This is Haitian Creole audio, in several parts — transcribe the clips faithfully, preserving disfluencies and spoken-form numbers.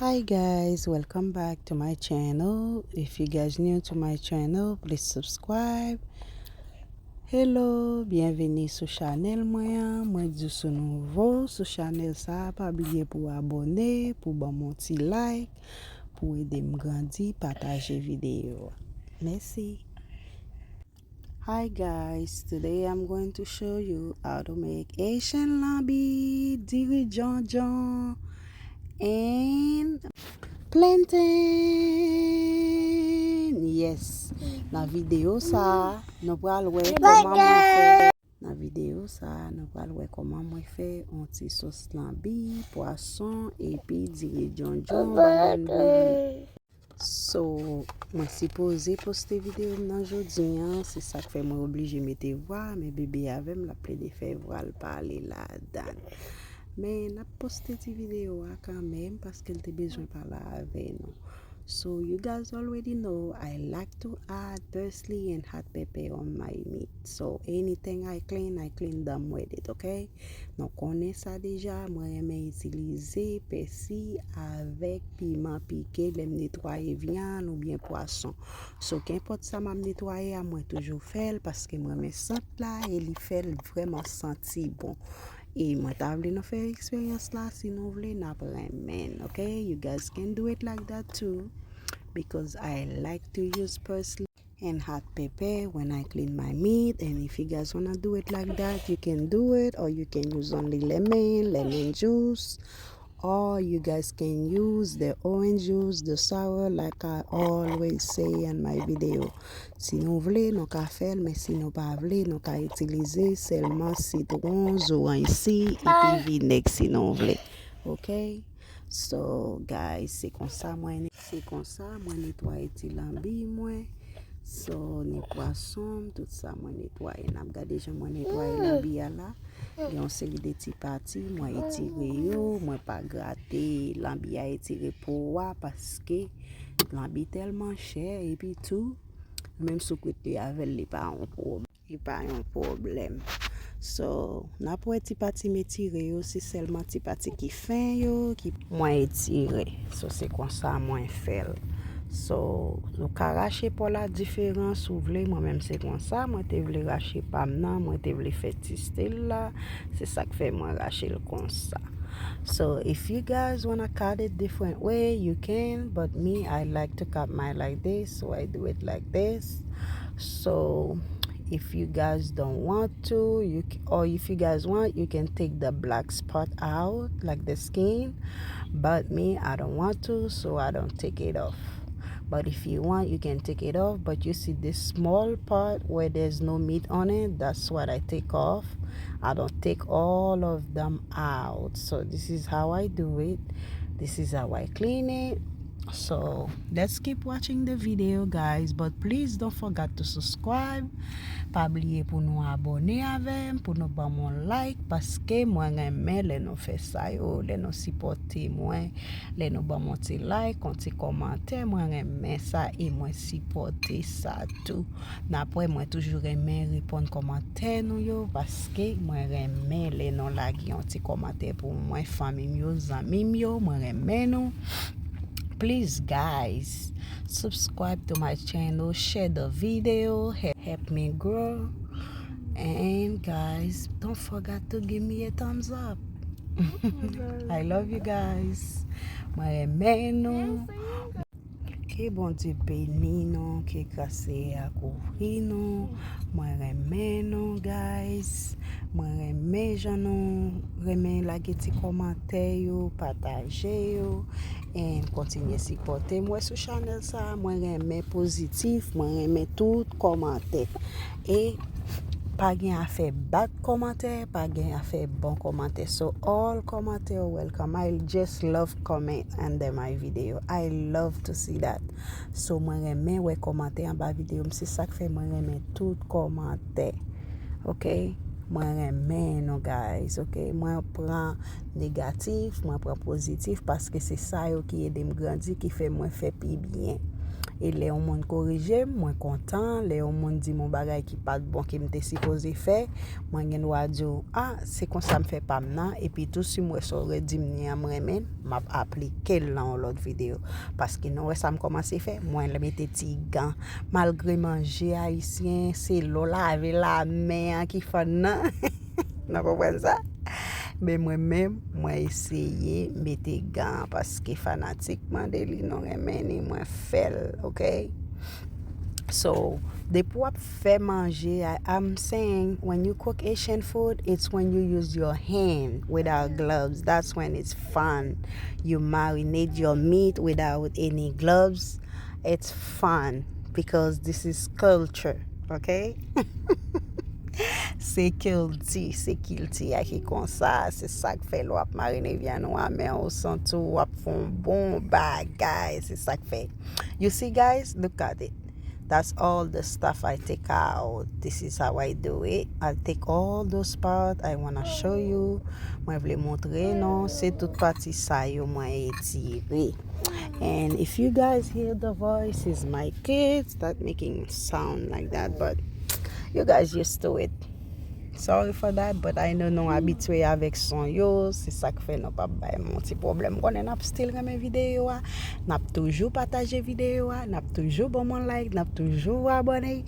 Hi guys, welcome back to my channel. If you guys new to my channel, please subscribe. Hello, byenveni sou chanèl mwen an. Mwen di w si w nouvo sou chanèl sa, pa bliye pou abòne, pou ban m yon ti like, pou ede m grandi, pataje videyo a. Mèsi. Hi guys, today I'm going to show you how to make Haitian lanbi, diri djondjon, and plantain. Yes, nan videyo sa, nou pral wè kòman mwen fè. Nan videyo sa, nou pral wè kòman mwen fè yon ti sòs lanbi, pwason, epi diri djondjon, bannann bouyi. So, mwen sipoze poste videyo m nan jodi an, se sa k fè mwen oblije mete vwa, men bebe avè m, l ap plede fè vwa l pale ladan. Men n ap poste ti videyo a kanmenm, paske l te bezwen pale avè nou. So, you guys already know, I like to add parsley and hot pepper on my meat. So, anything I clean, I clean them with it, okay? Nou konnen sa deja, mwen renmen itilize pèsi avèk piman pike lè m netwaye vyann oubyen pwason. So, kenpòt sa m ap netwaye a, mwen toujou fè l paske mwen renmen sant la e li fè l vrèman santi bon. E mwen ta vle nou fè eksperyans la, si nou vle, n ap renmen, okay? You guys can do it like that too, because I like to use parsley and hot pepper when I clean my meat. And if you guys wanna do it like that, you can do it, or you can use only lemon, lemon juice, or you guys can use the orange juice, the sour, like I always say in my video. Si nou vle, nou ka fè l, men si nou pa vle, nou ka itilize sèlman sitwon, zoranj si, epi vinèg si nou vle. Okay? So, guys, se konsa mwen, se konsa mwen netwaye ti lanbi mwen. So, ni pwason m, tout sa mwen netwaye. N ap gade jan mwen netwaye lanbi a la. Gen yon seri de ti pati, mwen etire yo, mwen pa grate lanbi a, etire po a, paske lanbi tèlman chè, epi tou, menm si w kwit li avè l, li pa yon pwob-, li pa yon pwoblèm. So, n ap wè ti pati m etire yo, se sèlman ti pati ki fen yo, ki mwen etire. So, se konsa mwen fè l. So, nou ka rache pa w la diferan si w vle. Mwen menm se konsa, mwen te vle rache pa m nan, mwen te vle fè ti stil la. Se sa k fè mwen rache l konsa. So, if you guys wanna cut it different way, you can, but me, I like to cut mine like this, so I do it like this. So, if you guys don't want to, you c-, or if you guys want, you can take the black spot out, like the skin. But me, I don't want to, so I don't take it off. But if you want, you can take it off. But you see this small part where there's no meat on it, that's what I take off. I don't take all of them out. So this is how I do it. This is how I clean it. So let's keep watching the video, guys, but please don't forget to subscribe. Pa bliye pou nou abòne avè m, pou nou ban m yon like, paske mwen renmen lè nou fè sa yo, lè nou sipòte mwen, lè nou ban m yon ti like, yon ti kòmantè, mwen renmen sa e mwen sipòte sa tou. N ap wè, mwen toujou renmen reponn kòmantè nou yo, paske mwen renmen lè nou lage yon ti kòmantè pou mwen, fanmi m yo, zanmi m yo, mwen renmen nou. Please, guys, subscribe to my channel, share the video, he-, help me grow. And guys, don't forget to give me a thumbs up. I love you guys. Mwen renmen nou. Ke Bondye beni nou, ke gras Seyè a kouvri nou. Mwen renmen nou, guys. Mwen renmen jan nou renmen lage ti kòmantè yo, pataje yo, and kontinye sipòte m. Mwen sou chanèl sa, mwen renmen pozitif, mwen renmen tout kòmantè. E pa gen afè bad kòmantè, pa gen afè bon kòmantè. So all kòmantè are welcome. I just love comment under my video. I love to see that. So mwen renmen wè kòmantè anba videyo m, se sa k fè mwen renmen tout kòmantè. Ok? Mwen renmen nou, guys, ok? Mwen pran negatif, mwen pran pozitif, paske se sa yo ki ede m grandi, ki fè mwen fè pi byen. E lè yon moun korije m, mwen kontan. Lè yon moun di m yon bagay ki pa t bon ke m te sipoze fè, mwen gen dwa di w, a, se konsa m fè pa m nan. Epi tou, si m wè sa w redi m li an, m renmen l, m ap aplike l nan yon lòt videyo. Paske nou wè sa m kòmanse fè, mwen mete ti gan. Malgre manje ayisyen, se lè w lave lamen an ki fann nan. Nou konprann sa? Men mwen menm, mwen eseye mete gan paske fanatik mande li, nou renmen li, mwen fè l, ok? So, depi w ap fè manje, I, I'm saying when you cook Asian food, it's when you use your hand without gloves. That's when it's fun. You marinate your meat without any gloves. It's fun because this is culture, ok? Se kilti, se kilti a ki konsa, se sa k fè lè w ap marine vyann ou a men w santi w ap fè yon bon bagay, se sa k fè. You see, guys, look at it. That's all the stuff I take out. This is how I do it. I take all those part I wanna show you. Mwen vle montre nou, se tout pati sa yo mwen etire. And if you guys hear the voices, my kids start making sound like that, but you guys used to it. Sorry for that, but I know nou abitye avèk son yo, se sa k fè nou p ap bay m yon ti pwoblèm. M konnen n ap still renmen videyo a, n ap toujou pataje videyo a, n ap toujou ban m yon like, n ap toujou abòne,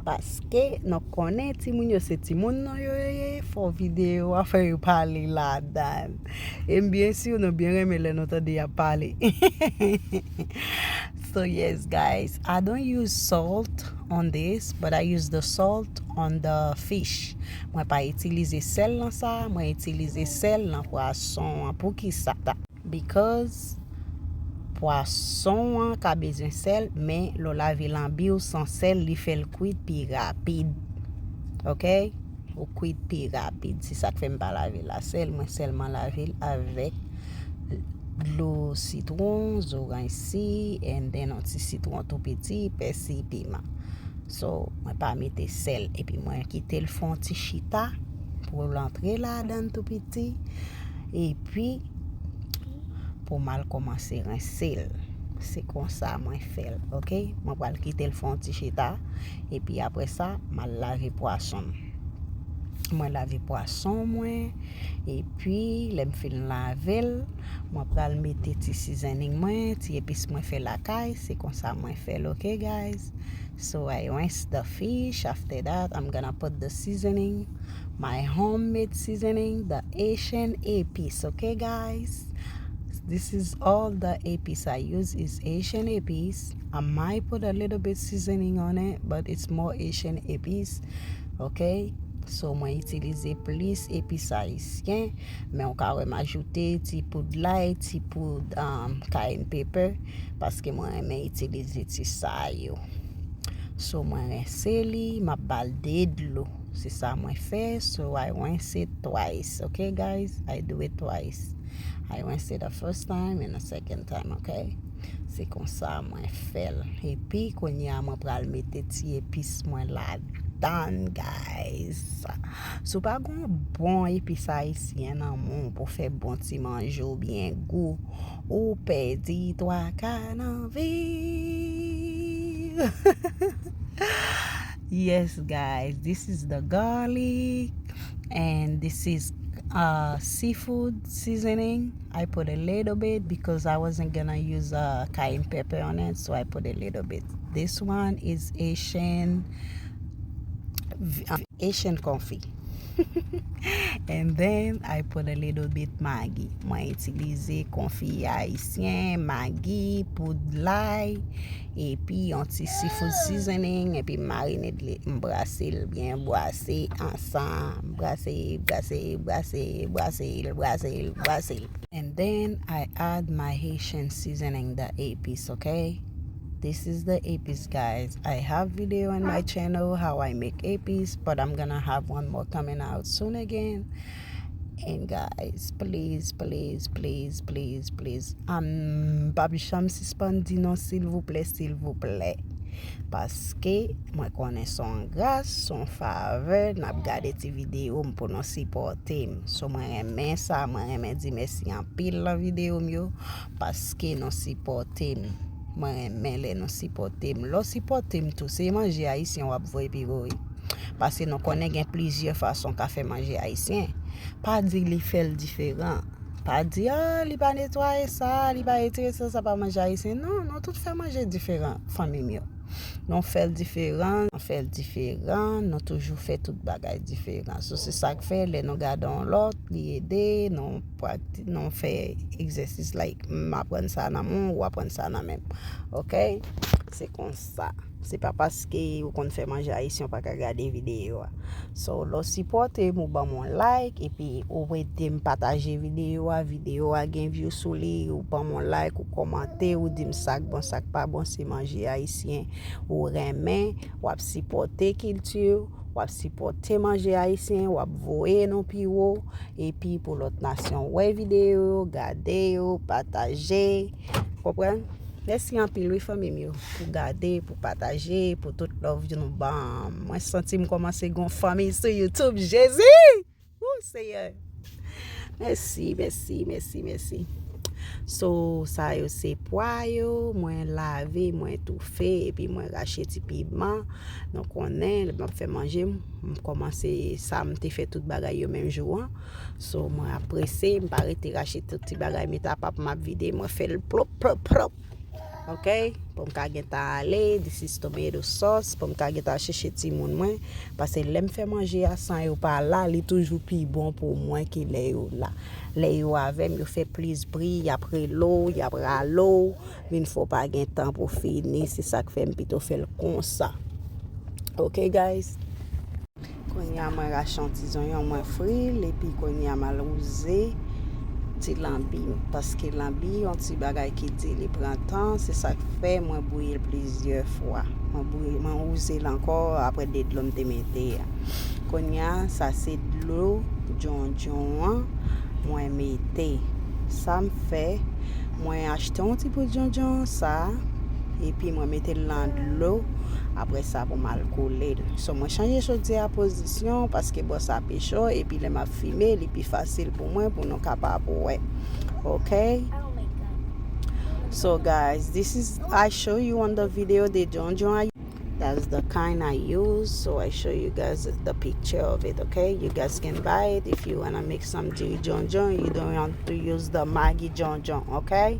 paske nou konnen timoun yo se timoun nou yo ye, fò videyo a fè yo pale ladan. E m byen si nou byen renmen lè nou tande y ap pale. So yes, guys, I don't use salt on this, but I use the salt on the fish. Mwen pa itilize sèl nan sa, mwen itilize sèl nan pwason an. Poukisa? Because pwason an ka bezwen sèl, men lè w lave lanbi w san sèl, li fè l kwit pi rapid. Ok? Ou kwit pi rapid. Se sa k fè m pa lave l a sèl, mwen sèlman lave l avèk dlo sitwon, zoranj si, and then yon ti sitwon tou piti, pèsi, piman. So, mwen pa mete sèl, epi mwen kite l fè yon ti chita pou l antre ladan l tou piti, epi pou m al kòmanse rense l. Se konsa mwen fè l, ok? Mwen pral kite l fè yon ti chita, epi apre sa, m al lave pwason m. Mwen lave pwason mwen, epi lè m fin lave l, mwen pral mete ti seasoning mwen, ti epis mwen fè lakay, se konsa mwen fè l, ok, guys? So I rinse the fish. After that, I'm gonna put the seasoning, my homemade seasoning, the Asian epis, ok, guys? This is all the epis I use is Asian epis. I might put a little bit seasoning on it, but it's more Asian epis. Ok? So, mwen itilize plis epis ayisyen, men ou ka wè m ajoute ti poud lay, ti poud, um, cayenne pepper, paske mwen renmen itilize ti sa yo. So, mwen rense li, m ap ba l de dlo. Se sa mwen fè. So, I rinse it twice. Ok, guys? I do it twice. I rinse it the first time and the second time, ok? Se konsa mwen fè l. Epi, kounye a, mwen pral mete ti epis mwen ladan, guys. Si w pa gen yon bon epis ayisyen nan men w pou fè bon ti manje w byen gou, ou pèdi twa ka nan vi. Yes, guys, this is the garlic and this is uh seafood seasoning. I put a little bit because I wasn't gonna use uh cayenne pepper on it, so I put a little bit. This one is Asian, uh, Asian confit. And then I put a little bit Maggi. Mwen itilize konfi ayisyen, Maggi, poud lay, epi yon ti seafood seasoning, epi m marine li, m brase l byen, brase ansanm, brase, brase, brase, brase l, brase l, brase l. And then I add my Haitian seasoning, the epis, okay? This is the epis, guys. I have video on my channel how I make epis, but I'm gonna have one more coming out soon again. And guys, please, please, please, please, please, um, m p ap janm sispann di non, silvouplè, silvouplè. Paske mwen konnen se yon gras, se yon favè, n ap gade ti videyo m pou nou sipòte m. So, mwen renmen sa, mwen renmen di mèsi anpil nan videyo m yo, paske nou sipòte m. Mwen renmen lè nou sipòte m. Lè w sipòte m tou, se manje ayisyen w ap voye pi wo wi. Paske nou konnen gen plizyè fason w ka fè manje ayisyen. Pa di li fè l diferan. Pa di, ah, li pa netwaye sa, li pa retire sa, sa pa manje ayisyen. Non, nou tout fè manje diferan, fanmi m yo. Nou fè l diferan, nou fè l diferan, nou toujou fè tout bagay diferan. So, se sa k fè, lè nou gade yon lòt, li ede, nou pwati-, nou fè egzèsis, like, m aprann sa nan men w, ou aprann sa nan men m. Oke? Se konsa. Se pa paske ou konn fè manje ayisyen, ou pa ka gade videyo a. So, lè w sipòte m, ou ban m yon like, epi ou ede m pataje videyo a. Videyo a gen view sou li, ou ban m yon like, ou kòmante, ou di m sa k bon, sa k pa bon, se manje ayisyen ou renmen, w ap sipòte kilti, w ap sipòte manje ayisyen, w ap voye nou pi wo, epi pou lòt nasyon wè videyo yo, gade yo, pataje, konprann? Mèsi anpil wi fanmi m yo, pou gade, pou pataje, pou tout love nou ban m. Mwen santi m kòmanse gon fanmi sou YouTube, Jezi! Woo, Seyè! Mèsi, mèsi, mèsi, mèsi. So, sa yo se pwa yo, mwen lave, mwen toufe, epi mwen rache ti piman. Nou konnen, lè m ap fè manje, m, m kòmanse sa, m te fè tout bagay yo menm jou an. So, mwen ap prese, m pa rete rache tout ti bagay, met apa m ap vide, mwen fè l plop, plop, plop. Oke? Pou m ka gentan ale, this is tomato sauce, pou m ka gentan chèche timoun mwen, paske lè m fè manje a san yo pa la, li toujou pi bon pou mwen ke lè yo la. Lè yo avè m, yo fè plis bri, y ap rele w, y ap rale w, vin fè w pa gen tan pou fini, se sa k fè m pito fè l konsa. Oke, guys? Kounye a mwen rache yon ti zonyon, mwen fri l, epi kounye a m al wouze ti lanbi m, paske lanbi yon ti bagay ki di li pran tan, se sa k fè mwen bouyi l plizyè fwa. Mwen bouyi, mwen wouze l ankò apre de dlo m te mete a. Kounye a, sa se dlo djondjon an mwen mete. Sa m fè, mwen achte yon ti poud djondjon sa, epi mwen mete l nan dlo, apre sa pou m al koule l. So, mwen chanje chodyè a pozisyon, paske bò sa pi cho, epi lè m ap filme, li pi fasil pou mwen, pou nou kapab wè. Oke? So, guys, this is, I show you on the video the djondjon I, that's the kind I use, so I show you guys the picture of it, okay? You guys can buy it if you wanna make some diri djondjon, you don't want to use the Maggi djondjon, okay?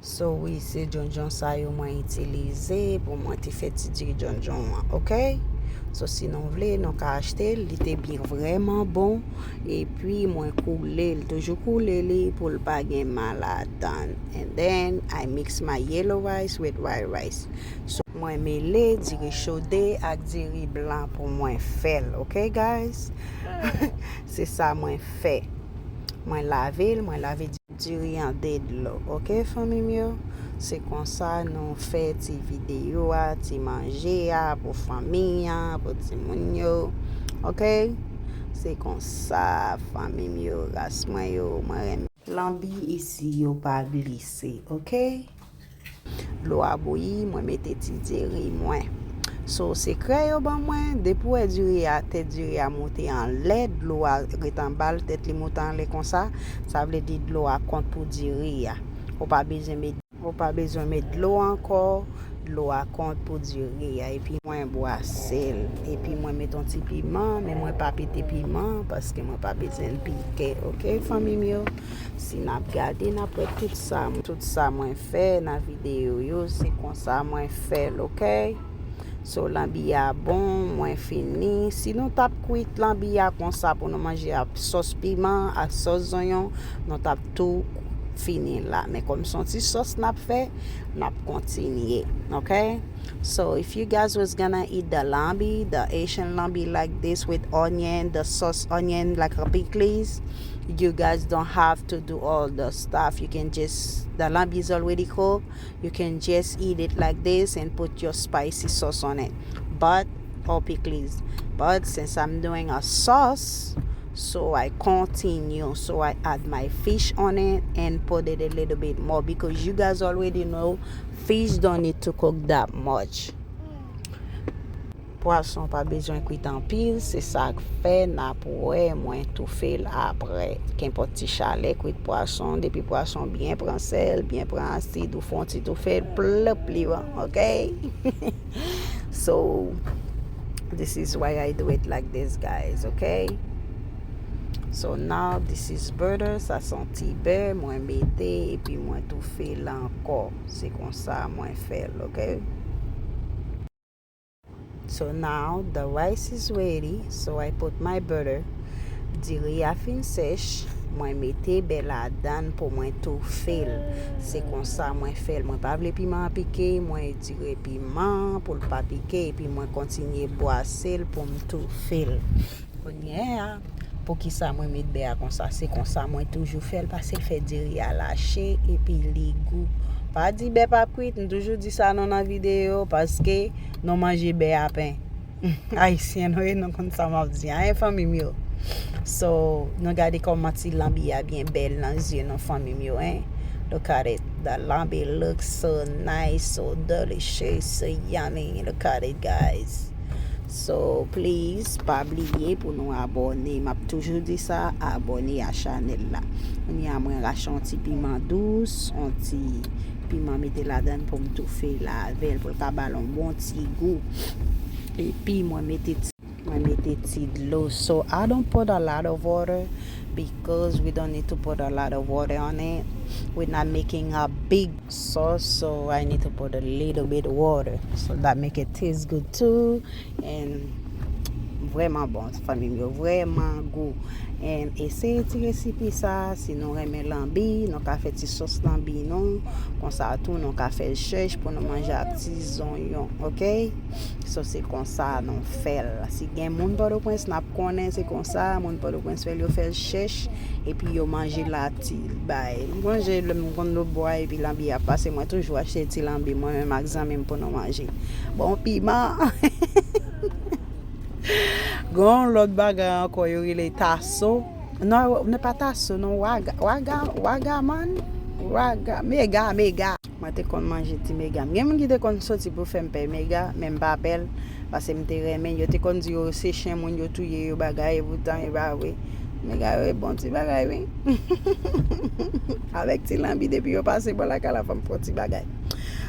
So, wi, se djondjon sa yo mwen itilize pou mwen te fè ti diri djondjon an, oke? So, si nou vle, nou ka achte l, li te byen vrèman bon. Epi, mwen koule l, toujou koule li pou l pa gen mal ladan. And then, I mix my yellow rice with white rice. So, mwen mele diri chode ak diri blan pou mwen fè l, oke, guys? Se sa mwen fè. Mwen lave l, mwen lave diri an de dlo, oke, fanmi m yo? Se konsa nou fè ti videyo a, ti manje a, pou fanmi an, pou timoun yo, oke? Se konsa, fanmi m yo, ras mwen yo, mwen renmen. Lanbi isi yo pa glise, oke? Dlo a bouyi, mwen mete ti diri mwen. So, sekrè yo ban mwen, depi w wè diri a, tèt diri a moute anlè, dlo a ret anba l, tèt li moute anlè konsa, sa vle di dlo a kont pou diri a. Ou pa bezwen met, ou pa bezwen met dlo ankò, dlo a kont pou diri a. Epi mwen bwase l, epi mwen met yon ti piman, men mwen pa pete piman, paske mwen pa bezwen l pike, oke, fanmi m yo? Si n ap gade, n ap wè tout sa, tout sa mwen fè nan videyo yo, se konsa mwen fè l, oke? So, lanbi a bon, mwen fini. Si nou t ap kwit lanbi a konsa pou nou manje ak sòs piman, ak sòs zonyon, nou t ap tou fini la. Men kòm se yon ti sòs n ap fè, n ap kontinye, oke? So, if you guys was gonna eat the lambi, the Haitian lambi like this with onion, the sauce onion, like a picles, you guys don't have to do all the stuff. You can just, the lambi is already cooked. You can just eat it like this and put your spicy sauce on it. But, or picles. But since I'm doing a sauce, so I continue. So I add my fish on it and put it a little bit more because you guys already know fish don't need to cook that much. Pwason pa bezwen kwit anpil, se sa k fè n ap wè mwen toufe l apre. Kenpòt ti chalè kwit pwason, depi pwason byen pran sèl, byen pran asid, ou fè yon ti toufe l, plop, li bon, ok? So, this is why I do it like this, guys, ok? So now, this is butter, sa se yon ti bè, mwen mete, epi mwen toufe l ankò. Se konsa mwen fè l, ok? So now the rice is ready, so I put my butter. Diri a fin sèch, mwen mete bè ladan l pou mwen toufe l. Se konsa mwen fè l. Mwen pa vle piman an pike, mwen etire piman an pou l pa pike, epi mwen kontinye bwase l pou m toufe l. Kounye a, poukisa mwen met bè a konsa? Se konsa mwen toujou fè l, paske l fè diri a lache epi li gou. Pa di bè p ap kwit, m toujou di sa non nan videyo, paske nou manje bè a pen. Ayisyen nou ye, nou konn sa m ap di a, en, fanmi m yo. So, nou gade kòman ti lanbi a byen bèl nan zye nou, fanmi m yo, en. Look at it. The lambi looks so nice, so delicious, so yummy. Look at it, guys. So, please, pa bliye pou nou abòne. M ap toujou di sa, abòne a chanèl la. Kounye a, mwen rache yon ti piman dous, yon ti piman mete ladan l pou m toufe l avè l, pou l ka ba l yon bon ti gou. Epi, mwen mete ti, mwen mete ti dlo. So, I don't put a lot of water because we don't need to put a lot of water on it. We're not making a big sauce, so I need to put a little bit water. So that make it taste good too. And vrèman bon, fanmi m yo, vrèman gou. And eseye ti resipe sa, si nou renmen lanbi, nou ka fè ti sòs lanbi nou. Konsa tou, nou ka fè l chèch pou nou manje ak ti zonyon, ok? So, se konsa nou fè l. Si gen moun Pòtoprens, n ap konnen se konsa, moun Pòtoprens fè l, yo fè l chèch, epi yo manje l ati bay. M sonje lè m konn lòtbò a, epi lanbi ap pase, mwen toujou achte ti lanbi, mwen menm ak zanmi m pou nou manje. Bon, piman! Gen yon lòt bagay ankò, yo rele taso. Non, ne pa taso, non, waga, waga, waga, man. Waga, mega, mega. Mwen te konn manje ti mega. Gen moun ki te konn soti pou fè m pè mega, men m pa pè l, paske m te renmen. Yo te konn di yo se chen moun yo touye yo bagay, epoutan e pa vre. Mega yo e bon ti bagay, wi. Avèk ti lanbi, depi yo pase bò lakay la, fò m fè yon ti bagay.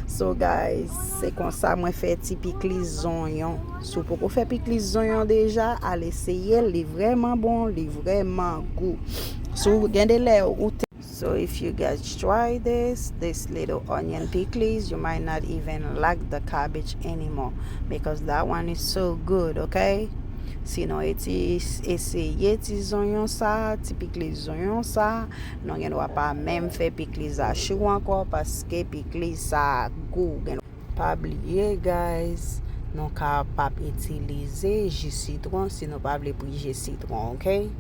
So, guys, se konsa mwen fè ti pikliz zonyon. Si w poko fè pikliz zonyon deja, al eseye l, li vrèman bon, li vrèman gou. Si w gen de lè ou te So if you guys try this, this little onion pickles, you might not even like the cabbage anymore because that one is so good, okay? Si nou eti eseye ti zonyon sa, ti pikliz zonyon sa, nou gen dwa pa menm fè pikliz a chou ankò paske pikliz sa gou. Gen Pa bliye, guys, nou ka p ap itilize ji sitwon si nou pa vle pri ji sitwon, ok?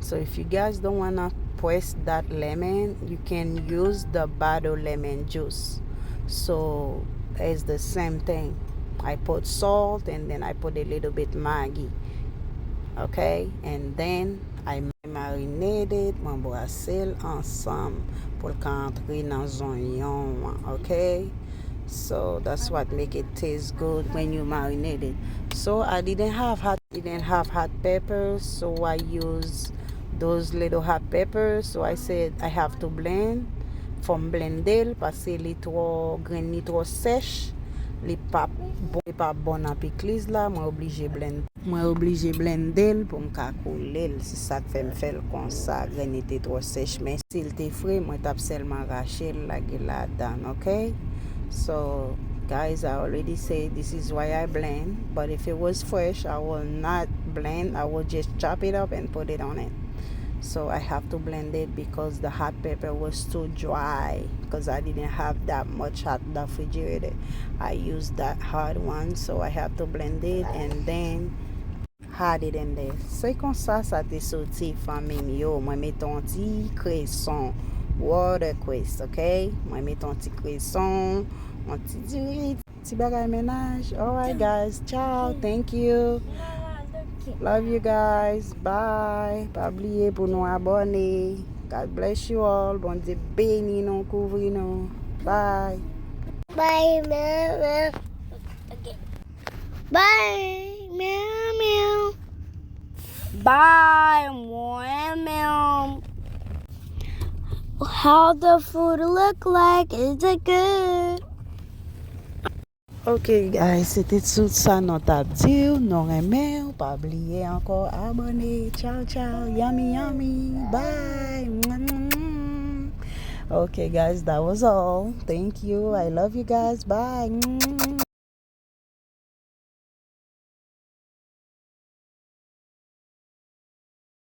So if you guys don't wanna press that lemon, you can use the bottle lemon juice. So it's the same thing. I put salt and then I put a little bit Maggi. Okay? And then I marinated, mwen brase l ansanm pou l ka antre nan zonyon an, okay? So that's what make it taste good when you marinate it. So I didn't have hot, didn't have hot peppers, so I use those little hot peppers. So I said I have to blend. Fò m blende l paske li twò grenn, li twò sèch. Li pa bon, li pa bon nan pikliz la, mwen oblije blend. Mwen oblije blende l pou m ka koule l. Se sa k fè m fè l konsa. Grenn li te twò sèch, men si l te fre, mwen t ap sèlman rache l lage ladan, okay? So, guys, I already say this is why I blend, but if it was fresh, I will not blend. I will just chop it up and put it on it. So I have to blend it because the hot pepper was too dry because I didn't have that much hot in the refrigerator. I used that hard one, so I have to blend it and then hot it in there. Se konsa sa te soti, fanmi m yo. Mwen mete yon ti kreson, water cress, okay? Mwen mete yon ti kreson, yon ti diri, ti bagay mennaj. Alright, guys. Ciao. Thank you. Love you guys. Bye. Pa bliye pou nou abòne. God bless you all. Bondye beni nou, kouvri nou. Bye. Bye, mama. Bye. Meow, meow. Bye, mwen menm. How the food look like? Is it good? Ok, guys, se te tout sa nou t ap di w. Nou renmen w. Pa bliye ankò abòne. Ciao, ciao. Yummy, yummy. Bye. Ok, guys, that was all. Thank you. I love you guys. Bye.